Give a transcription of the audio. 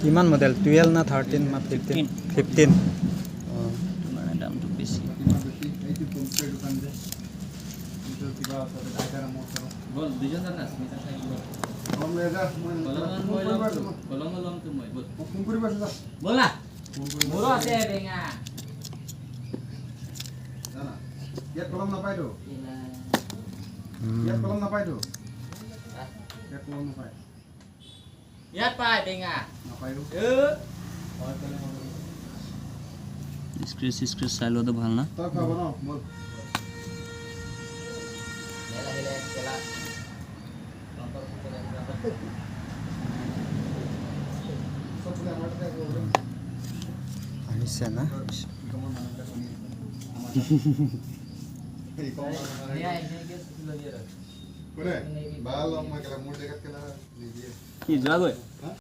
কিমান মডেল, 12 না 13 না 15? 15। অঁ। মানে দামটো বেছি। এইটো পম্পেৰ দোকান যে, এইটো কিবা আছে আইতাৰ নামৰ ওচৰত। ব'ল, দুজন জানা। কলম লৈ যা, মই ফোন কৰিব আছো মই। কলম ল'মতো মই, ব'ল। মই ফোন কৰিব আছো, যা। ব'লা। ফোন কৰিব। মোৰো আছে বেঙা। জানা, ইয়াত কলম নাপায়তো। ইয়াত কলম নাপায়তো, ইয়াত কলম নাপায়। ইয়াত পায় বেঙা। নাপায়ো। স্ক্ৰেচ স্ক্ৰেচ চাই লোৱাটো ভাল না। তই খুৱাব ন, ব'ল। চব বোলে আমাৰ তাতে আহিব বোলে। আহিছে না? ইকমৰ মানুহবিলাক শুনি আছে। আমাৰ ইকমৰ মানুহ কোনে ভাল ল'ম মই কেলা, মোৰ জেগাত কেলা নিদিয়ে। কি যোৱাগৈ?